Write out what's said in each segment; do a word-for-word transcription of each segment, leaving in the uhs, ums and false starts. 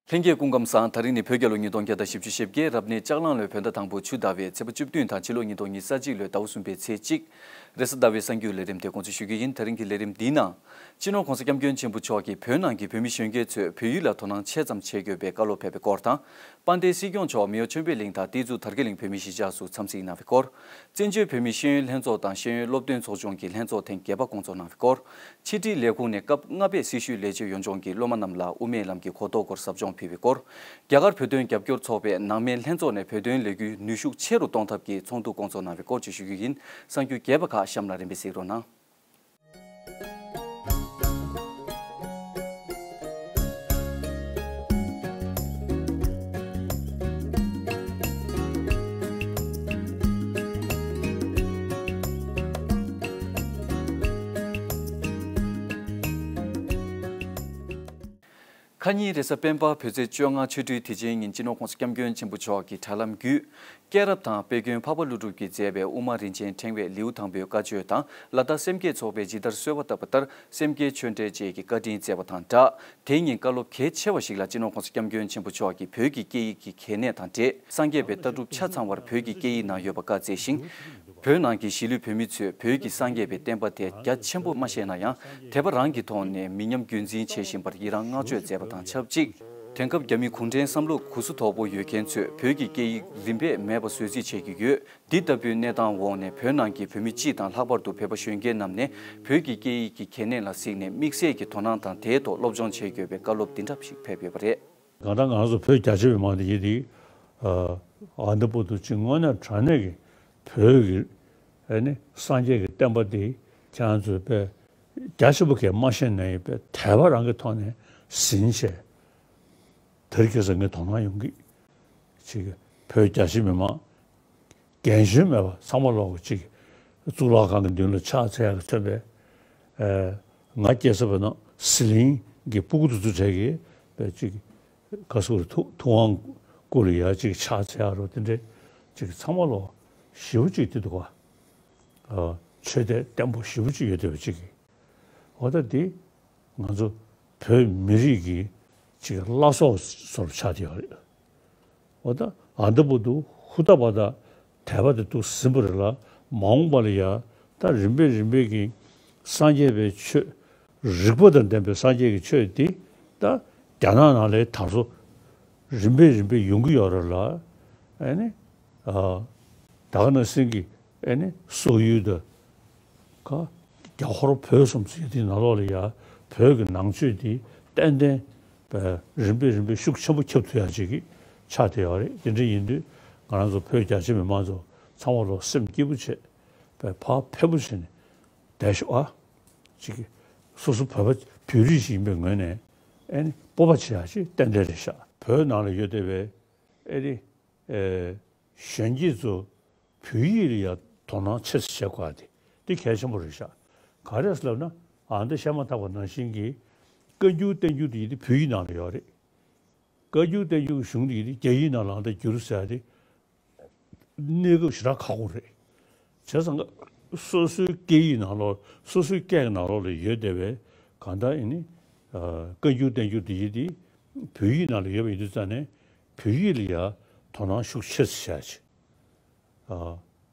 ལྷན་རྒྱས་སྐུ་ཁམས་བཟང་། དེ་རིང་ནི་བོད་རྒྱལ་ལོ་ཉིས་སྟོང་བརྒྱ་དང་བཞི་བཅུ་ཞེ་བརྒྱད། རབ་གནས་ལྕགས་གླང་ལོའི་བོད་ཟླ་དང་པོ་ཆུ་ཟླ་བའི་ཚེས་པ་བཅུ་བདུན་དང་ཕྱི་ལོ་ཉིས་སྟོང་ཉི་ཤུ་རྩ་གཅིག་ལོའི་ཟླ་བ་གསུམ་པའི་ཚེས་གཅིག་རེས་གཟའ་ཟླ་བའི་གསར་འགྱུར་ལས་རིམ་དེ་འགོ་འཛུགས་ཞུ་རྒྱུ་ཡིན། དེ་རིང་གི་ལས་རིམ་འདིའི་ནང་། སྤྱི་ནོར་༸གོང་ས་༸སྐྱབས་མགོན་ཆེན་པོ་མཆོག་གིས་བོད་ནང་གི་བོད་མི་གཞོན་སྐྱེས་ཚོས་བོད་ཡིག་ལ་དོ་སྣང་ཆེ་ཙམ་བྱེད་དགོས་པའི་བཀའ་སློབ་ཕེབས་པའི་སྐོར་དང་། དཔལ་ལྡན་སྲིད་སྐྱོང་མཆོག་མེས་དབོན་ཆོས་འཕེལ་གླིང་དང་ཏེ་ཛུ་དར་རྒྱས་གླིང་བོད་མིའི་གཞིས་ཆགས་སུ་འཚམས་གཟིགས་གནང་བའི་སྐོར། བཙན་བྱོལ་བོད་མིའི་ཤེས་ཡོན་ལྷན་ཚོགས་དང་ཤེས་ཡོན་སློབ་སྟོན་ཚོགས་ཆུང་གི་ལྷན་ཚོགས་ཐེངས་བརྒྱད་པ་སྐོང་ཚོགས་གནང་བའི་སྐོར། ཕྱི་དྲིལ་ལས་ཁུངས་ནས་སྐབས་ལྔ་པའི་སྲི་ཞུའི་ལས་བྱེད་ཡོངས་ལྗོངས་ཀྱི་སློབ་མ་རྣམས་ལ་དབུ་མའི་ལམ་གྱི་གོ་རྟོགས་སྐོར་ཟབ་སྦྱོང་ཕུལ་བའི་སྐོར། རྒྱ་གར་བོད་དོན་རྒྱབ་སྐྱོར་ཚོགས་པས་ནང་མའི་ལྷན་ཚོགས་ནས་བོད་དོན་ལས་འགུལ་ནུས་ཤུགས་ཆེ་རུ་གཏོང་ཐབས་ཀྱི་ཚོགས་འདུ་སྐོང་ཚོགས་གནང་བའི་སྐོར་བཅས་ཞུ་རྒྱུ་ཡིན། གསར་འགྱུར་རྒྱས་པ་ཁག་གཤམ་ལ་རིམ་པས་གཟིགས་རོགས་གནང་། ཁ་ཉིན་རེས་གཟའ་སྤེན་པ་བོད་ཚེས་བཅོ་ལྔ་ཆོ་འཕྲུལ་དུས་ཆེན་ཉིན་སྤྱི་ནོར་༸གོང་ས་༸སྐྱབས་མགོན་ཆེན་པོ་མཆོག་གི་དྲ་ལམ་བརྒྱུད། སྐྱེས་རབས་དང་དཔེ་མགོན་འཕགས་པ་ཀླུ་སྒྲུབ་ཀྱིས་མཛད་པའི་དབུ་མ་རིན་ཆེན་ཕྲེང་བའི་ལེའུ་དང་པོའི་བཀའ་ཆོས་དང་། ལ་དྭགས་སེམས་བསྐྱེད་ཚོགས་པས་ཇི་ལྟར་གསོལ་བ་བཏབ་པ་ལྟར་སེམས་བསྐྱེད་ཆོས་འབྲེལ་བཅས་ཀྱི་བཀའ་དྲིན་སྩལ་བ་དང་སྦྲགས། དེ་ཉིན་བཀའ་སློབ་གལ་ཆེ་བ་ཞིག་ལ་སྤྱི་ནོར་༸གོང་ས་༸སྐྱབས་མགོན་ཆེན་པོ་མཆོག་གིས་བོད་ཀྱི་སྐད་ཡིག་གི་གལ་གནད་དང་འབྲེལ། སངས་རྒྱས་པའི་ལྟ་གྲུབ་ཆ་ཚང་བར་བོད་ཀྱི་སྐད་ཡིག་ནང་ཡོད་པ་བཀའ་སྩལ་ཞིང་། བོད་ནང་གི་གཞིས་ལུས་བོད་མི་ཚོས་བོད་ཀྱི་སངས་རྒྱས་པའི་བསྟན་པ་དེ་རྒྱ་ཆེན་པོ་མ་ཤེས་ན་ཡང་། དད་པ་རང་གི་ཐོག་ནས་མི་ཉམས་རྒྱུན་འཛིན་བྱེད་བཞིན་པར་ཡི་རང་བསྔགས་བརྗོད་མཛད་པ་དང་ཆབས་ཅིག་དེང་སྐབས་རྒྱ་མི་གུང་ཁྲན་བསམ་བློ་གུ་སུ་དོག་པོ་ཡོད་མཁན་ཚོས་བོད་ཀྱི་སྐད་ཡིག་རིན་པས་མེད་པ་བཟོ་རྩིས་བྱེད་ཀྱི་ཡོད། འདི་ལྟ་བུའི་གནས་སྟངས་འོག་ནས་བོད་ནང་གི་བོད་མི་སྤྱི་དང་ལྷག་པར་དུ་བོད་པ་གཞོན་སྐྱེས་རྣམས་ནས་བོད་ཀྱི་སྐད་ཡིག་གི་གལ་གནད་ལ་གཟིགས་ནས་དམིགས་བསལ་གྱི་དོ་སྣང་དང་དེའི་ཐོག་སློབ་སྦྱོང་བྱེད་དགོས་པའི་བཀའ་སློབ་འདི་འདྲ་ཞིག་ཕེབས་ཡོད་པ་རེད། གང་ལྟར་ང་ཚོ་བོད་རྒྱ་ཆེ་བའི་མང་སྡེ་ཡིན་དེ། ཨ་འདི་བར་དུ་ཅིག་དངོས་གནས་དྲང་གནས་ཀྱི་བོད་ཀྱི་ཨ་ནི་སངས་རྒྱས་ཀྱི་བསྟན་པ་འདི་ཁྱེད་རང་ཚོས་དཔེ་རྒྱ་ཆེ་པོ་གས་མ་ཤེས་ན་ཡིན་པའི་དད་པ་རང་གི་ཐོག་ནས་ཟིན་བྱས། དེར་ཁྱེད་ཚོ་ངས་དོ་སྣང་ཡོང་གི། ཅིག་བོད་རྒྱ་ཆེ་མི་མང་རྒན་གཞོན་མེད་པ་ཚང་མ་ལོག་གི་ཅིག་གཙུག་ལག་ཁང་གི་མདུན་ལ་ཕྱག་འཚལ་ཡག་གི་ཐོན་པས། ཨེ། ང་སྐྱེས་ས་བོད་ནང་ཟི་ལིང་གི་སྤུ་གུ་དེ་ཚོ་གྲས་ཀྱིས་པའི་ཅིག་ག་སུ་རེད། ཐུབ་ཐུབ་དབང་སྐུ་ལ་ཡ་ཅིག་ཕྱག་འཚལ་ཡག་རོ་དེ་འདྲས་ཅིག་ཚང་མ་ལོག་ཞེ་པོ་ཅིག་དེ་འདུག་ག་ཨ། ཆོས་དད་བརྟན་པོ་ཞེ་པོ་ཅིག་ཡོད་བསྡད་པ་ཅིག་གིས། འོ་ད་འདི་ང་ཚོ་བོད་མི་རིགས་ཀྱི་ཅིག་བླ་སྲོག་བཟོ་འདྲ་ཆགས་བསྡད་ཡོད་རེད། འོ་ད་ཨ་འདི་བར་དུ་ཧུར་ཐག་པ་དང་དད་པ་དེ་འདུག་ཟིན་པ་རེད་ལ། མ་འོངས་པ་ལ་ཡ་ད་རིམ་པས་རིམ་པས་ཀྱི་སངས་རྒྱས་པའི་ཆོས་རིག་པ་དང་ལྡན་པའི་སངས་རྒྱས་ཀྱི་ཆོས་འདི་ད་རྒྱ་ནག་ནང་ལའི་དར་སྲོལ་རིམ་པས་རིམ་པས་ཡོང་གི་ཡོད་རེད་ལ། ཨ་ནི་ཨ་ད་ག་ནང་བཞིན་གྱི་ཨ་ནི་སོག་ཡུལ་དང་། ཁ། རྒྱ་ཧོར་བོད་གསུམ་ཟེར་དེའི་ནང་ལོགས་ལ་ཡ་བོད་ཀྱི་ནང་ཆོས་དེ་ཏན་ཏན་པའི་རིམ་པས་རིམ་པས་ཤུགས་ཆེན་པོ་ཁྱབ་ཐུབ་ཡ་ཅིག་གི་ཆགས་བསྡད་ཡོད་རེད། དེ་འདྲ་ཡིན་དུས་ང་རང་ཚོ་བོད་རྒྱ་ཆེ་མི་མང་ཚོ་ཚང་མ་ལོག་སེམས་སྐྱིད་པོ་བྱས་པའི་བག་ཕེབས་པོ་བྱས་ནས་བསྡད་ཤོག་ཨ། ཅིག་གི་སོ་སོ་བོད་པ་བོད་རིགས་ཤིག་ཡིན་པའི་ངོས་ནས་ཨེ་ནི་སྤོབས་པ་བྱེད་ཡ་ཅིག་ཏན་ཏན་རེད་ཤག་བོད་ནང་ལ་ཡོད་བསྡད་པའི་ཨེ་ནི། ཨེ། གཞོན་སྐྱེས་ཚོ་བོད་ཡིག་ལ་ཡ་དོ་སྣང་ཆེ་ཙམ་བྱེད་དགོས་ཡ་དེ་དེ་གལ་ཆེན་པོ་རེད་ཤག་ག་རེ་ཟེར་ལབ་ན་ཨ་འདི་བཤད་མ་ཐག་པ་ནང་བཞིན་གྱི་བཀའ་འགྱུར་བསྟན་འགྱུར་དེ་ཡིན་དེ་བོད་ཡིག་ནང་ལ་ཡོད་རེད། བཀའ་འགྱུར་བསྟན་འགྱུར་གྱི་གཞུང་དེ་ཡིན་དེ་རྒྱ་ཡིག་ནང་ལ་ཨ་འདི་བསྒྱུར་ཟེར་ཡ་དེ་གནས་སྐབས་ཞེ་དྲག་ཁག་པོ་རེད། བྱས་ཙང་སོ་སོའི་སྐད་ཡིག་ནང་ལོགས་སོ་སོའི་སྐད་ཀྱི་ནང་ལོགས་ལ་ཡོད་བསྡད་པའི་གང་ལྟར་ཨེ་ནི་བཀའ་འགྱུར་བསྟན་འགྱུར་དེ་ཡིན་དེ་བོད་ཡིག་ནང་ལ་ཡོད་པ་ཡིན་དུས་ཙང་ནས་བོད་ཡིག་ལ་ཡ་དོ་སྣང་ཤུགས་ཆེ་ཙམ་བྱ་ཆེ། ཨ།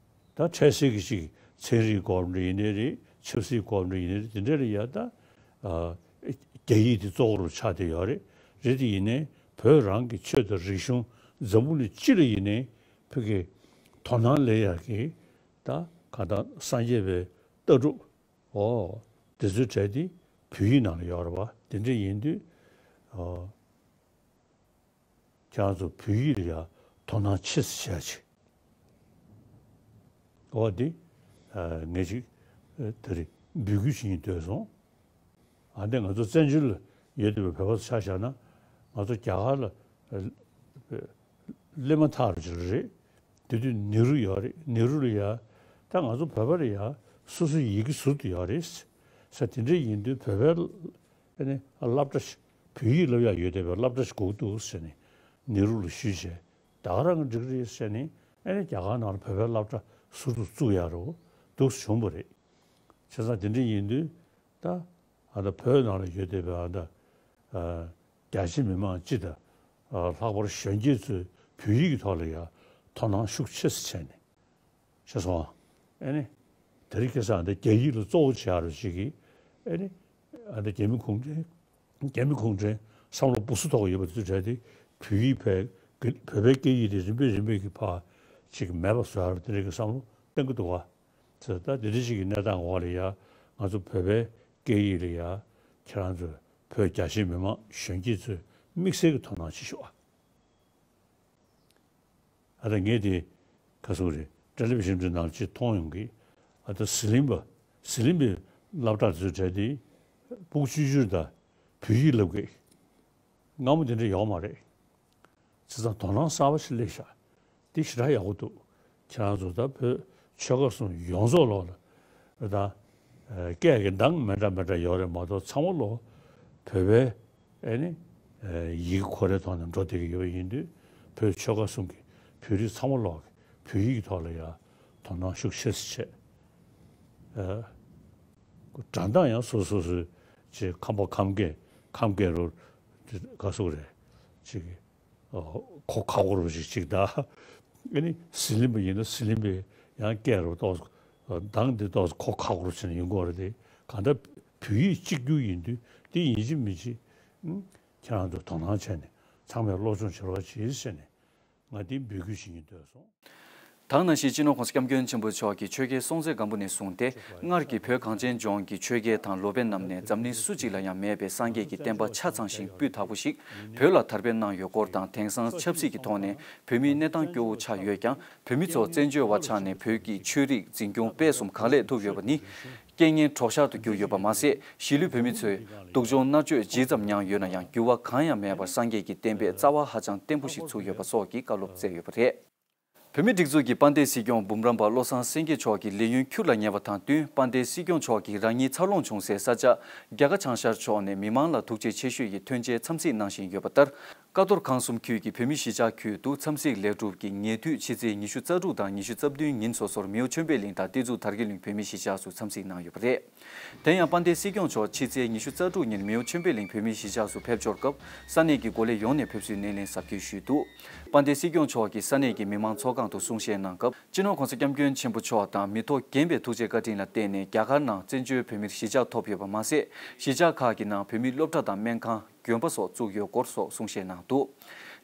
ད་འཕྲལ་སེལ་གྱི་ཅིག་ཚན་རིག་སྐོར་འདྲ་ཡིན་ནའི་རེད། ཆབ་སྲིད་སྐོར་འདྲ་ཡིན་ནའི་རེད། དེ་འདྲ་ལ་ཡ་ད་ཨ། རྒྱ་ཡིག་དེ་གཙོ་བོ་རུ་ཆགས་བསྡད་ཡོད་རེད། རེད་དེ་ཡིན་ནའི་བོད་རང་གི་ཆོས་དང་རིག་གཞུང་འཛམ་བུ་གླིང་སྤྱི་ལ་ཡིན་ནའི་བོད་ཀྱི་དོ་སྣང་སླེབས་ཡག་གི་ད་ག་ད་སངས་རྒྱས་པའི་ལྟ་གྲུབ་འོ་དེ་ཚོའི་གྲས་དེ་བོད་ཡིག་ནང་ལ་ཡོད་རེད་བ། དེ་འདྲ་ཡིན་དུས་ཨ། ཁྱེད་རང་ཚོ་བོད་ཡིག་ལ་ཡ་དོ་སྣང་ཆེ་ཙམ་བྱེད་ཡ་ཆེ། འོ་འདི་ངས་ཅིག་ད་རེས་འབོད་སྐུལ་བྱེད་སྙིང་འདོད་སོང་། ཨ་འདི་ང་ཚོ་བཙན་བྱོལ་ལ་ཡོད་བསྡད་པའི་བོད་པ་ཚོ་ཆ་བཞག་ན་ང་ཚོ་རྒྱ་གར་ལ་སླེབས་མ་ཐག་རེད། དེ་དུས་ནེ་རུ་ཡོད་རེད། ནེ་རུ་ལ་ཡ་ད་ང་ཚོ་བོད་པ་ལ་ཡ་སོ་སོའི་ཡི་གེ་ཟུར་དུ་ཡོད་རེད་ཟེར། དེ་འདྲ་ཡིན་དུས་བོད་པའི་ཨ་ནི་སློབ་གྲྭ་ཞིག་བོད་ཡིག་སློབ་ཡག་ཡོད་བསྡད་པའི་སློབ་གྲྭ་ཞིག་དགོས་འདུག་ཟེར་ནས་ནེ་རུ་ལ་ཞུས་བྱས། ད་ག་རང་གི་འགྲིག་རེད་ཟེར་ནས་ཨ་ནི་རྒྱ་གར་ནང་ལ་བོད་པའི་སློབ་གྲྭ་ཟུར་དུ་བཙུགས་ཡག་རོ་འདུག་བྱུང་བ་རེད། བྱས་ཙང་དེ་འདྲ་ཡིན་དུས་ད་ཨ་ད་བོད་ནང་ལ་ཡོད་བསྡད་པའི་ཨ་ད་རྒྱ་ཆེ་མི་མང་སྤྱི་དང་ ལྷག་པར་གཞོན་སྐྱེས་ཚོས་བོད་ཡིག་གི་ཐོག་ལ་ཡང་དོ་སྣང་ཤུགས་ཆེ་ཙམ་བྱས་ནས། ཤེས་སོང་ཨ། ཨེ་ནི། དེ་རིང་ཁ་སང་འདི་རྒྱ་ཡིག་ལ་གཙོ་བོ་བྱེད་ཡག་རུ་ཅིག་གིས། ཨེ་ནི། ཨ་འདི་རྒྱ་མི་གུང་ཁྲན། རྒྱ་མི་གུང་ཁྲན་བསམ་བློ་སྦུ་སུ་ཐོག་ཡོད་པ་དེ་ཚོ་གྲས་དེ། བོད་ཡིག་བོད་བོད་པའི་སྐད་ཡིག་དེ་རིམ་པས་རིམ་པས་ཀྱི་ཕར་ཅིག་མེད་པ་བཟོ་ཡག་རུ་དེ་འདྲ་གི་བསམ་བློ་གཏོང་གི་འདུག་ག། ད་དེ་འདྲ་ཅིག་གི་གནས་སྟངས་འོག་ལ་ཡ། ང་ཚོ་བོད་པའི་སྐད་ཡིག་ལ་ཡ། ཁྱེད་རང་ཚོ་བོད་རྒྱ་ཆེའི་མི་མང་གཞོན་སྐྱེས་ཚོས་དམིགས་བསལ་གྱི་དོ་སྣང་བྱེད་ཤོག་ཨ། ཨ་ད་ངས་དེ་ག་སོག་རེད། ཊེ་ལི་བི་ཤན་འདྲ་ནང་ཅིག་མཐོང་ཡོང་གི། ཨ་ད་ཟི་ལིང་པ། ཟི་ལིང་པའི་སློབ་གྲྭ་ཚོའི་གྲས་དེ་ཕྲུ་གུ་བཅུ་བཅུ་དང་བོད་ཡིག་བསླབ་གི། སྔ་མོ་དེ་འདྲ་ཡོད་མ་རེད། བྱས་ཙང་དོ་སྣང་གསར་པ་ཞིག་སླེབས་ཤག། འདི་ཞེ་དྲག་ཡག་པོ་འདུག། ཁྱེད་རང་ཚོ་ད་བོད་ཆོལ་ཁ་གསུམ་ཡོངས་རྫོགས་ལོག་ལ་ད་སྐད་ཀྱི་གདངས་མི་འདྲ་མི་འདྲ་ཡོད་རེད་མ་གཏོགས་ཚང་མ་ལོག་བོད་པའི་ཨེ་ནི་ཡི་གེ་ཁོ་རའི་ཐོག་ནས་འགྲོ་བསྡད་ཀྱི་ཡོད་པ་ཡིན་དུས། བོད་ཆོལ་ཁ་གསུམ་གྱི་བོད་རིགས་ཚང་མ་ལོག་བོད་ཡིག་གི་ཐོག་ལ་ཡང་དོ་སྣང་ཤུགས་ཆེ་ཙམ་བྱས། སྒྲ་གདངས་ཡང་སོ་སོ་སོའི་ཅིག་ཁམས་པ་ཁམས་སྐད་ཁམས་སྐད་རུ་ག་སོག་རེད་ཅིག་གོ་ཁག་པོ་རུ་ཅིག་ཅིག་ད། ཨ་ནི་ཟི་ལིང་པ་ཡིན་ན་ཟི་ལིང་པའི་ཡང་སྐད་རུ་ཏོག་ཙམ་གདངས་འདི་ཏོག་ཙམ་གོ་ཁག་པོ་རུ་བྱས་ནས་ཡོང་གི་ཡོད་རེད་དེ། གང་ལྟར་བོད་ཡིག་གཅིག་གྱུར་ཡིན་དུས་འདི་ཡིན་གཅིག་མིན་གཅིག་ཁྱེད་རང་ཚོ་དོ་སྣང་བྱས་ནས་ཚང་མས་སློབ་སྦྱོང་བྱེད་རོགས་བྱེད་ཟེར་ནས་ང་འདི་འབོད་སྐུལ་ཞུ་སྙིང་འདོད་སོང་། ད་ག་ནང་བཞིན་སྤྱི་ནོར་༸གོང་ས་༸སྐྱབས་མགོན་ཆེན་པོ་མཆོག་གིས་ཆོས་རྒྱལ་སྲོང་བཙན་སྒམ་པོ་ནས་བཟུང་སྟེ་སྔར་གྱི་བོད་གངས་ཅན་ལྗོངས་ཀྱི་ཆོས་རྒྱལ་དང་སློབ་དཔོན་རྣམས་ནས་འཛམ་གླིང་སུ་གཅིག་ལ་ཡང་མེད་པའི་སངས་རྒྱས་ཀྱི་བསྟན་པ་ཆ་ཚང་ཞིང་སྤུས་དག་པོ་ཞིག་བོད་ལ་དར་སྤེལ་གནང་ཡོད་སྐོར་དང་། དེང་སང་ཆབ་སྲིད་ཀྱི་ཐོག་ནས་བོད་མིའི་གནས་སྟངས་སྐྱོ་བོ་ཆགས་ཡོད་ཀྱང་། བོད་མི་ཚོ་བཙན་བྱོལ་བ་ཆགས་ནས་བོད་ཀྱི་ཆོས་རིག་འཛིན་སྐྱོང་སྤེལ་གསུམ་གང་ལེགས་ཐུབ་ཡོད་པ་ནི། རྐྱེན་ངན་གྲོགས་ཤར་དུ་གྱུར་ཡོད་པ་མ་ཟད། གཞིས་ལུས་བོད་མི་ཚོས་སྡུག་སྦྱོང་མནར་གཅོད་ཇི་ཙམ་མྱངས་ཡོད་ན་ཡང་འགྱུར་བ་གང་ཡང་མེད་པར་སངས་རྒྱས་ཀྱི་བསྟན་པའི་རྩ་བ་ཧ་ཅང་བརྟན་པོ་ཞིག་ཚུགས་ཡོད་པ་སོགས་ཀྱི་བཀའ་སློབ་སྩལ་ཡོད་པ་རེད། བོད་མིའི་སྒྲིག་འཛུགས་ཀྱི་དཔལ་ལྡན་སྲིད་སྐྱོང་འབུམ་རམས་པ་བློ་བཟང་སེང་གེ་མཆོག་གིས་ལས་ཡུན་འཁྱུར་ལ་ཉེ་བ་དང་བསྟུན། དཔལ་ལྡན་སྲིད་སྐྱོང་མཆོག་གིས་རང་ཉིད་འཚར་ལོངས་བྱུང་སའི་ས་ཆ་རྒྱ་གར་བྱང་ཤར་ཕྱོགས་ནས་མི་མང་ལ་ཐུགས་རྗེ་ཆེ་ཞུ་ཡི་མཐུན་རྐྱེན་འཚམས་གཟིགས་གནང་བཞིན་ཡོད་པ་ལྟར། ཀ་རྡོར་ཁང་གསུམ་ཁུལ་གྱི་བོད་མིའི་གཞིས་ཆགས་ཁུལ་དུ་འཚམས་གཟིགས་ལེགས་གྲུབ་ཀྱི་ཉེ་དུས་ཕྱི་ཚེས་ཉི་ཤུ་རྩ་དྲུག་དང་ཉི་ཤུ་རྩ་བདུན་ཉིན་སོ་སོར་མེའོ་ཆོས་འཕེལ་གླིང་དང་ཏི་ཛུ་དར་རྒྱས་གླིང་བོད་མིའི་གཞིས་ཆགས་སུ་འཚམས་གཟིགས་གནང་ཡོད་པ་རེད། དེ་ཡང་དཔལ་ལྡན་སྲིད་སྐྱོང་མཆོག་ཕྱི་ཚེས་ཉི་ཤུ་རྩ་དྲུག་ཉིན་མེའོ་ཆོས་འཕེལ་གླིང་བོད་མིའི་གཞིས་ཆགས་སུ་ཕེབས་འབྱོར་སྐབས། ས་གནས་ཀྱི་འགོ་ལས་ཡོངས་ནས་ཕེབས་བསུའི་སྣེ་ལེན་གཟབ་རྒྱས་ཞུས་འདུག། དཔལ་ལྡན་སྲིད་སྐྱོང་མཆོག་གིས་ས་གནས་ཀྱི་མི་མང་ཚོགས་ཁང་དུ་གསུང་བཤད་གནང་སྐབས། སྤྱི་ནོར་༸གོང་ས་༸སྐྱབས་མགོན་ཆེན་པོ་མཆོག་དང་མི་ཐོག་རྒན་པའི་ཐུགས་རྗེ་བཀའ་དྲིན་ལ་བརྟེན་ནས་རྒྱ་གར་ནང་བཙན་བྱོལ་བོད་མིར་གཞིས་ཆགས་ཐོབ་ཡོད་པ་མ་ཟད། གཞིས་ཆགས་ཁག་གི་ནང་བོད་མིའི་སློབ་གྲྭ་དང་སྨན་ཁང་། དགོན་པ་སོགས་བཙུགས་ཡོད་སྐོར་སོགས་གསུང་བཤད་གནང་འདུག།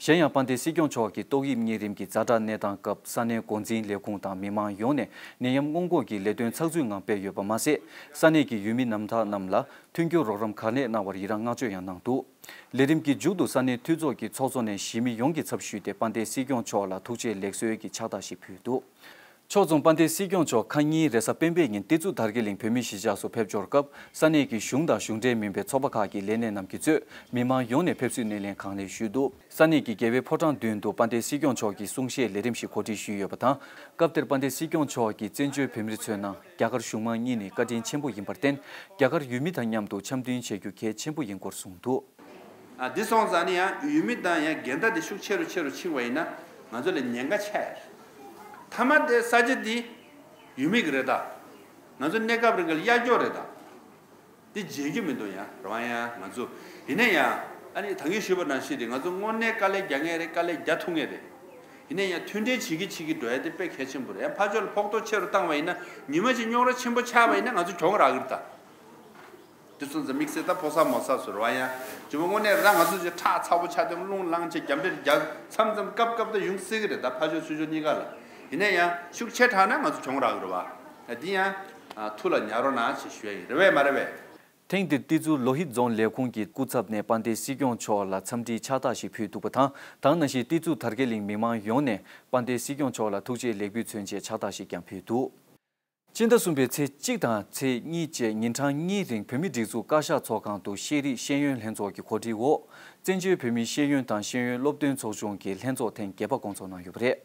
གཞན་ཡང་དཔལ་ལྡན་སྲིད་སྐྱོང་མཆོག་གིས་ཏོག་དབྱིབས་གཉན་རིམས་ཀྱི་ཛ་དྲག་གནས་སྟངས་སྐབས་ས་གནས་འགོ་འཛིན་ལས་ཁུངས་དང་མི་མང་ཡོངས་ནས་ནད་ཡམས་སྔོན་འགོག་གི་ལས་དོན་ཚགས་ཚུད་ངང་སྤེལ་ཡོད་པ་མ་ཟད། ས་གནས་ཀྱི་ཡུལ་མི་རྣམ་ཐར་རྣམས་ལ་མཐུན་འགྱུར་རོགས་རམ་གང་ལེགས་གནང་བར་ཡི་རངས་བསྔགས་བརྗོད་ཡང་གནང་འདུག། ལས་རིམ་གྱི་མཇུག་ཏུ་ས་གནས་འཐུས་ཚོགས་ཀྱི་ཚོགས་གཙོ་ནས་གཞིས་མི་ཡོངས་ཀྱི་ཚབ་ཞུས་ཏེ་དཔལ་ལྡན་སྲིད་སྐྱོང་མཆོག་ལ་ཐུགས་རྗེ་ལེགས་གསོལ་གྱི་ཕྱག་རྟགས་ཤིག་ཕུལ་འདུག། ཕྱོགས་མཚུངས་དཔལ་ལྡན་སྲིད་སྐྱོང་མཆོག་ཁ་ཉིན་རེས་གཟའ་སྤེན་པའི་ཉིན་ཏི་ཙུ་དར་རྒྱས་གླིང་བོད་མིའི་གཞིས་ཆགས་སུ་ཕེབས་འབྱོར་སྐབས། ས་གནས་ཀྱི་གཞུང་དང་གཞུང་འབྲེལ་མིན་པའི་ཚོགས་པ་ཁག་གི་ལས་སྣེ་རྣམས་ཀྱིས་གཙོས་མི་མང་ཡོངས་ནས་ཕེབས་བསུའི་སྣེ་ལེན་གང་ལེགས་ཞུས་འདུག། ས་གནས་ཀྱི་རྒྱལ་བའི་ཕོ་བྲང་མདུན་དུ་དཔལ་ལྡན་སྲིད་སྐྱོང་མཆོག་གིས་གསུང་བཤད་ལས་རིམ་ཞིག་གོ་སྒྲིག་ཞུས་ཡོད་པ་དང་། སྐབས་དེར་དཔལ་ལྡན་སྲིད་སྐྱོང་མཆོག་གིས་བཙན་བྱོལ་བོད་མིར་མཚོན་ན་རྒྱ་གར་གཞུང་མང་གཉིས་ནི་བཀའ་དྲིན་ཆེན་པོ་ཡིན་པར་བརྟེན། རྒྱ་གར་ཡུལ་མི་དང་མཉམ་དུ་འཆམ་མཐུན་བྱེད་རྒྱུ་གལ་ཆེན་པོ་ཡིན་སྐོར་གསུངས་འདུག། ཨ་འདི་སོང་ཙང་ནི་ཡང་ཡུལ་མི་དང་ཡང་འགལ་ཟླ་དེ་ཤུགས་ཆེ་རུ་ཆེ་རུ་ཕྱིན་པ་ཡིན་ན་ང་ཚོ་ལ་ཉེན་ཁ་ཆེ་ཡ་རེད། མཐའ་མ་དེ་ས་ཆ་འདི་ཡུལ་མི་གི་རེད་ད། ང་ཚོ་གནས་སྐབས་རིང་གི་གཡར་འགྱོག་རེད་ད། འདི་བརྗེད་རྒྱུ་མི་འདུག་ཡ་རེད་བ། ཡང་ང་ཚོ་ཡིན་ན་ཡང་ཨ་ནི་ད་གིན་ཞུས་པ་ནང་བཞིན་རེད། ང་ཚོ་དངོས་གནས་དཀའ་ལས་རྒྱག་མཁན་རེད། དཀའ་ལས་རྒྱག་ཐུབ་མཁན་རེད། ཡིན་ན་ཡང་མཐུན་སྒྲིལ་བྱེད་ཀྱི་བྱེད་ཀྱི་འགྲོ་ཡ་དེ་དཔེ་གལ་ཆེན་པོ་རེད། ཡང་ཕར་ཕྱོགས་ལ་ཕོག་ཐུག་ཆེ་རུ་བཏང་བ་ཡིན་ན་ཉི་མ་གཅིག་རྙོག་དྲ་ཆེན་པོ་ཆགས་པ་ཡིན་ན་ང་ཚོ་གྱོང་རག་གི་རེད་ད། དེ་སོང་ཙང་དམིགས་བསལ་ད་ཕོ་གསར་མོ་གསར་ཚོ་རེད་བ། ཡང་ཇི་མ་དངོས་གནས་རང་ང་ཚོ་ཅིག་ཁྲག་ཚ་པོ་ཆགས་དེ་རླུང་ལངས་བྱས་རྒྱབ་འདྲེ་རྒྱག་མཚམས་མཚམས་སྐབས་སྐབས་ད་ཡོང་སྲིད་ཀྱི་རེད་ད། ཕར་ཕྱོགས་ཚུར་ཕྱོགས་གཉིས་ཀ་ལ། ཡིན་ན་ཡང་ཤུགས་ཆེ་དྲགས་ན་ང་ཚོ་གྱོང་རག་གི་རེད་བ། འདི་ཡང་ཐུགས་ལ་ཉར་རོགས་གནང་ཞེས་ཞུ་ཡ་ཡིན། རེད་བས་མ་རེད་བས། ཐེངས་འདིར་ཏི་ཛུ་ལོ་ཧིད་རྫོང་ལས་ཁུངས་ཀྱི་སྐུ་ཚབ་ནས་དཔལ་ལྡན་སྲིད་སྐྱོང་མཆོག་ལ་འཚམས་འདྲིའི་ཕྱག་རྟགས་ཤིག་ཕུལ་འདུག་པ་དང་། ད་ག་ནང་བཞིན་ཏི་ཛུ་དར་རྒྱས་གླིང་མི་མང་ཡོངས་ནས་དཔལ་ལྡན་སྲིད་སྐྱོང་མཆོག་ལ་ཐུགས་རྗེ་ལེགས་འབུལ་མཚོན་ཆེད་ཕྱག་རྟགས་ཤིག་ཀྱང་ཕུལ་འདུག། སྤྱི་ཟླ་གསུམ་པའི་ཚེས་གཅིག་དང་ཚེས་གཉིས་བཅས་ཉིན་གྲངས་གཉིས་རིང་བོད་མིའི་སྒྲིག་འཛུགས་བཀའ་ཤག་ཚོགས་ཁང་དུ་ཤེས་རིག་ཤེས་ཡོན་ལྷན་ཚོགས་ཀྱི་གོ་སྒྲིག་འོག། བཙན་བྱོལ་བོད་མིའི་ཤེས་ཡོན་དང་ཤེས་ཡོན་སློབ་སྟོན་ཚོགས་ཆུང་གི་ལྷན་ཚོགས་ཐེངས་བརྒྱད་པ་སྐོང་ཚོགས་གནང་ཡོད་པ་རེད།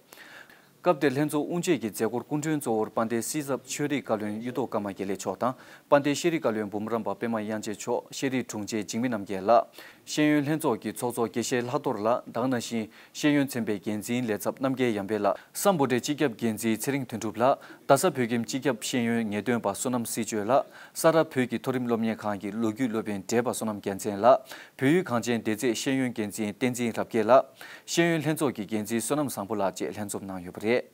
སྐབས་དེར་ལྷན་ཚོགས་དབུ་འབྱེད་ཀྱི་མཛད་སྒོར་སྐུ་མགྲོན་གཙོ་བོར་དཔལ་ལྡན་སྲིད་ཚབ་ཆོས་རིག་བཀའ་བློན་གཡུ་ཐོག་ཀརྨ་དགེ་ལེགས་མཆོག་དང་། དཔལ་ལྡན་ཤེས་རིག་བཀའ་བློན་འབུམ་རམས་པ་པད་མ་དབྱངས་ཅན་མཆོག། ཤེས་རིག་དྲུང་ཆེ་འཇིགས་མེད་རྣམ་རྒྱལ་ལགས། ཤེས་ཡོན་ལྷན་ཚོགས་ཀྱི་ཚོགས་གཙོ་དགེ་བཤེས་ལྷག་རྡོར་ལགས། དེ་ག་ནང་བཞིན་ཤེས་ཡོན་ཚན་པའི་འགན་འཛིན་ལས་ཚབ་རྣམ་རྒྱལ་ཡར་འཕེལ་ལགས། སམ་བྷོ་ཊའི་སྤྱི་ཁྱབ་འགན་འཛིན་ཚེ་རིང་དོན་གྲུབ་ལགས། རྡ་ས་བོད་ཁྱིམ་སྤྱི་ཁྱབ་ཤེས་ཡོན་ངེས་སྟོན་པ་བསོད་ནམས་སྲིད་གཅོད་ལགས། ས་རཱ་བོད་ཀྱི་མཐོ་རིམ་སློབ་གཉེར་ཁང་གི་ལོ་རྒྱུས་སློབ་དཔོན་བགྲེས་པ་བསོད་ནམས་རྒྱལ་མཚན་ལགས། བོད་ཡིག་གངས་ཅན་སྡེ་ཚན་ཤེས་ཡོན་འགན་འཛིན་བསྟན་འཛིན་རབ་རྒྱས་ལགས། ཤེས་ཡོན་ལྷན་ཚོགས་ཀྱི་འགན་འཛིན་བསོད་ནམས་བཟང་པོ་ལགས་བཅས་ལྷན་འཛོམས་གནང་ཡོད་པ་རེད།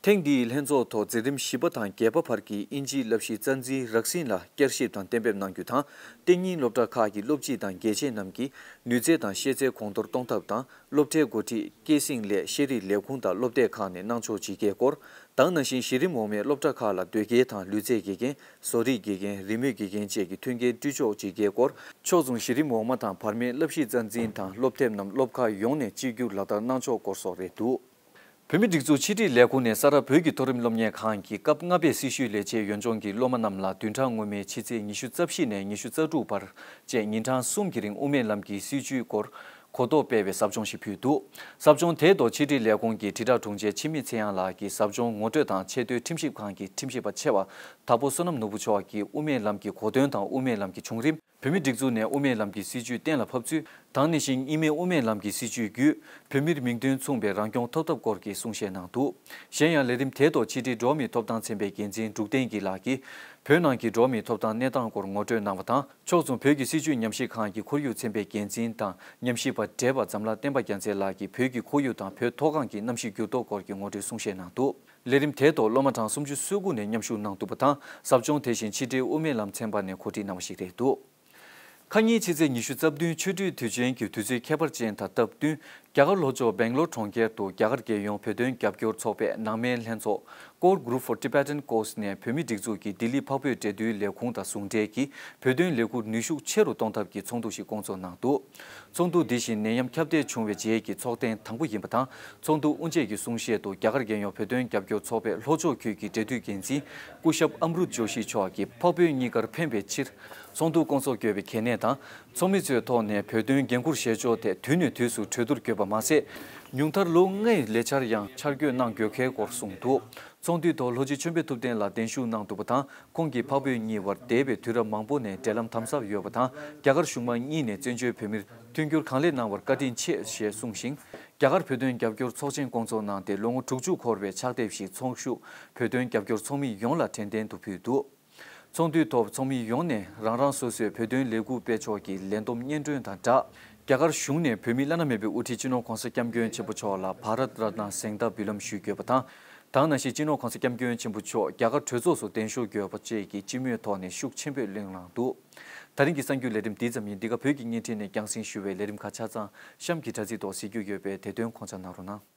ཐེངས་འདིའི་ལྷན་ཚོགས་ཐོག་འཛིན་རིམ་བཞི་པ་དང་བརྒྱད་པ་བར་གྱི་དབྱིན་ཇིའི་བསླབ་གཞི་རྩ་འཛིན་རགས་ཟིན་ལ་བསྐྱར་ཞིབ་དང་གཏན་འབེབས་གནང་རྒྱུ་དང་། གཏན་ཉིན་སློབ་གྲྭ་ཁག་གི་སློབ་སྤྱི་དང་དགེ་ཆེ་རྣམས་ཀྱིས་ནུས་རྩལ་དང་ཤེས་ཚད་གོང་མཐོར་གཏོང་ཐབས་དང་། སློབ་གྲྭའི་འགོ་ཁྲིད། སྐྱེད་སྲིང་ལས་ཤེས་རིག་ལས་ཁུངས་དང་སློབ་དེབ་ཁག་ནས་གནང་ཕྱོགས་ཇི་སྐྱེས་སྐོར། དེ་ག་ནང་བཞིན་གཞི་རིམ་འོག་མའི་སློབ་གྲྭ་ཁག་ལ་དོས་སྐྱེལ་དང་ལུས་རྩལ་དགེ་རྒན། བཟོ་རིག་དགེ་རྒན། རི་མོའི་དགེ་རྒན་བཅས་ཀྱི་མཐུན་རྐྱེན་སྤྲོད་ཕྱོགས་ཇི་སྐྱེས་སྐོར། ཕྱོགས་མཚུངས་གཞི་རིམ་འོག་མ་དང་བར་མའི་བསླབ་གཞི་རྩ་འཛིན་དང་སློབ་དེབ་རྣམས་སློབ་ཁག་ཡོངས་ནས་གཅིག་གྱུར་ལག་བསྟར་གནང་ཕྱོགས་སྐོར་སོགས་རེད་འདུག་བོད་མིའི་སྒྲིག་འཛུགས་ཕྱི་དྲིལ་ལས་ཁུངས་ནས་ས་རཱ་བོད་ཀྱི་མཐོ་རིམ་སློབ་གཉེར་ཁང་གི་སྐབས་ལྔ་པའི་སྲི་ཞུའི་ལས་བྱེད་ཡོན་ལྗོངས་ཀྱི་སློབ་མ་རྣམས་ལ་བདུན་ཕྲག་སྔོན་མའི་ཕྱི་ཚེས་ཉི་ཤུ་རྩ་བཞི་ནས་ཉི་ཤུ་རྩ་དྲུག་བར་བཅས་ཉིན་གྲངས་གསུམ་གྱི་རིང་དབུ་མའི་ལམ་གྱི་སྲིད་བྱུས་སྐོར་གོ་རྟོགས་སྤེལ་བའི་ཟབ་སྦྱོང་ཞིག་ཕུལ་འདུག་ཟབ་སྦྱོང་དེའི་ཐོག་ཕྱི་དྲིལ་ལས་ཁུངས་ཀྱི་དྲིལ་བསྒྲགས་དྲུང་ཆེ་འཆི་མེད་ཚེ་དབྱངས་ལགས་ཀྱིས་ཟབ་སྦྱོང་ངོ་སྤྲོད་དང་ཆེས་མཐོའི་ཁྲིམས་ཞིབ་ཁང་གི་ཁྲིམས་ཞིབ་པ་ཆེ་བ་དྭགས་པོ་བསོད་ནམས་ནོར་བུ་མཆོག་གིས་དབུ་མའི་ལམ་གྱི་གོ་དོན་དང་དབུ་མའི་ལམ་གྱི་བྱུང་རིམ། བོད་མིའི་སྒྲིག་འཛུགས་ནས་དབུ་མའི་ལམ་གྱི་སྲིད་བྱུས་གཏན་ལ་ཕབ་ཚུལ་དང་། ནང་བཞིན་གཉིས་སྨན་དབུ་མའི་ལམ་གྱི་སྲིད་བྱུས་བརྒྱུད་བོད་མིར་མིང་དོན་མཚུངས་པའི་རང་སྐྱོང་ཐོབ་ཐབས་སྐོར་གྱི་གསུང་བཤད་གནང་འདུག་གཞན་ཡང་ལས་རིམ་དེའི་ཐོག་ཕྱི་དྲིལ་འགྲོ་བ་མིའི་ཐོབ་ཐང་ཚན་པའི་འགན་འཛིན་འབྲུག་བསྟན་སྐྱིད་ལགས་ཀྱིས་བོད་ནང་གི་འགྲོ་བ་མིའི་ཐོབ་ཐང་གནས་སྟངས་སྐོར་ངོ་སྤྲོད་གནང་བ་དང་། ཕྱོགས་མཚུངས་བོད་ཀྱི་སྲིད་བྱུས་ཉམས་ཞིབ་ཁང་གི་ཁོར་ཡུག་ཚན་པའི་འགན་འཛིན་དང་ཉམས་ཞིབ་པ་བགྲེས་པ་འཛམ་ལྷ་བསྟན་པ་རྒྱལ་མཚན་ལགས་ཀྱིས་བོད་ཀྱི་ཁོར་ཡུག་དང་བོད་མཐོ་སྒང་གི་གནམ་གཤིས་འགྱུར་ལྡོག་སྐོར་གྱི་ངོ་སྤྲོད་གསུང་བཤད་གནང་འདུག་ལས་རིམ་དེའི་ཐོག་སློབ་མ་གྲངས་སུམ་ཅུ་སོ་དགུ་ནས་མཉམ་ཞུགས་གནང་འདུག་པ་དང་། ཟབ་སྦྱོང་དེ་བཞིན་ཕྱི་དྲིལ་དབུ་མའི་ལམ་ཚན་པ་ནས་གོ་སྒྲིག་གནང་བ་ཞིག་རེད་འདུག་ཁ་ཉིན་ཕྱི་ཚེས་ཉི་ཤུ་རྩ་བདུན་ཆོ་འཕྲུལ་དུས་ཆེན་གྱི་དུས་ཚོད་ཁྱད་པར་ཅན་དང་སྟབས་བསྟུན། རྒྱ་གར་ལྷོ་ཕྱོགས་སྦེང་ལོར་གྲོང་ཁྱེར་དུ་རྒྱ་གར་རྒྱལ་ཡོངས་བོད་དོན་རྒྱབ་སྐྱོར་ཚོགས་པའི་ནང་སྨན་ལྷན་ཚོགས། Core Group for Tibetan Cause ནས་བོད་མིའི་སྒྲིག་འཛུགས་ཀྱི་ལྡི་ལི་འཕགས་བོད་འབྲེལ་མཐུད་ལས་ཁུངས་དང་ཟུང་འབྲེལ་གྱིས་བོད་དོན་ལས་འགུལ་ནུས་ཤུགས་ཆེ་རུ་གཏོང་ཐབས་ཀྱི་ཚོགས་འདུ་ཞིག་བསྐོང་ཚོགས་གནང་འདུག་ཚོགས་འདུ་འདི་བཞིན་ནད་ཡམས་ཁྱབ་གདལ་བྱུང་བའི་རྗེས་ཀྱི་ཚོགས་ཐེངས་དང་པོ་ཡིན་པ་དང་། ཚོགས་འདུ་དབུ་འབྱེད་ཀྱི་གསུང་བཤད་དུ་རྒྱ་གར་རྒྱལ་ཡོངས་བོད་དོན་རྒྱབ་སྐྱོར་ཚོགས་པའི་ལྷོ་ཕྱོགས་ཁུལ་གྱི་འབྲེལ་མཐུད་འགན་འཛིན་སྐུ་ཞབས་ཨམ་རུད་ཇོ་ཤི་མཆོག་གིས་འཕགས་བོད་གཉིས་ཀར་ཕན་པའི་ཕྱིར་ཚོགས་འདུ་བསྐོང་ཚོགས་དགོས་པའི་གལ་གནད་དང་། ཚོགས་མི་ཚོའི་ཐོག་ནས་བོད་དོན་འགན་འཁུར་བཞེས་ཕྱོགས་ཐད་དུས་ནས་དུས་སུ་གྲོས་བསྡུར་དགོས་པ་མ་ཟད། ཉུང་མཐར་ལོ་ལྔའི་ལས་འཆར་ཡང་འཆར་འགོད་གནང་དགོས་གལ་སྐོར་གསུངས་འདུག་ཚོགས་འདུའི་ཐོག་ལྷོ་སྤྱི་ཆོས་འཕེལ་ཐུབ་བསྟན་ལགས་གདན་ཞུ་གནང་འདུག་པ་དང་། ཁོང་གིས་འཕགས་བོད་གཉིས་བར་འདས་པའི་དུས་རབས་མང་པོ་ནས་འབྲེལ་ལམ་དམ་ཟབ་ཡོད་པ་དང་། རྒྱ་གར་གཞུང་མང་གཉིས་ནས་བཙན་བྱོལ་བོད་མིར་མཐུན་འགྱུར་གང་ལེགས་གནང་བར་བཀའ་དྲིན་ཆེ་ཞེས་གསུངས་ཤིང་། རྒྱ་གར་བོད་དོན་རྒྱབ་སྐྱོར་ཚོགས་ཆེན་བསྐོང་ཚོགས་གནང་སྟེ་ལོ་ངོ་དྲུག་ཅུ་འཁོར་བའི་ཕྱག་དེབ་ཞིག་ཚོགས་ཞུགས་བོད་དོན་རྒྱབ་སྐྱོར་ཚོགས་མི་ཡོངས་ལ་དྲན་རྟེན་དུ་ཕུལ་འདུག་ཚོགས་འདུའི་ཐོག་ཚོགས་མི་ཡོངས་ནས་རང་རང་སོ་སོའི་བོད་དོན་ལས་འགུལ་སྤེལ་ཕྱོགས་ཀྱི་ལས་བསྡོམས་སྙན་སྒྲོན་དང་སྦྲགས། རྒྱ་གར་གཞུང་ནས་བོད་མིའི་བླ་ན་མེད་པའི་དབུ་ཁྲིད་སྤྱི་ནོར་༧གོང་ས་༧སྐྱབས་མགོན་ཆེན་པོ་མཆོག་ལ་བྷ་རཏ་རཏ་ན་གཟེངས་རྟགས་འབུལ་ལམ་ཞུ་དགོས་པ་དང་། དེ་ནང་བཞིན་སྤྱི་ནོར་༧གོང་ས་༧སྐྱབས་མགོན་ཆེན་པོ་མཆོག་རྒྱ་གར་གྲོས་ཚོགས་སུ་གདན་ཞུ་དགོས་པ་བཅས་ཀྱི་སྤྱི་མོས་ཐོག་ནས་ཤུགས་ཆེན་པོས་གླེང་གནང་འདུག་ད་རིང་གི་གསར་འགྱུར་ལས་རིམ་འདི་ཙམ་ཡིན། འདི་ག་བོད་ཀྱི་བརྙན་འཕྲིན་ནས་རྒྱང་སྲིང་ཞུ་བའི་ལས་རིམ་ཁག་ཆ་ཚང་གཤམ་གྱི་དྲ་ཚིགས་ཐོག་གཟིགས་རྒྱུ་ཡོད་པས་དེ་དོན་ཁོང་ཆ་གནང་རོགས་གནང་།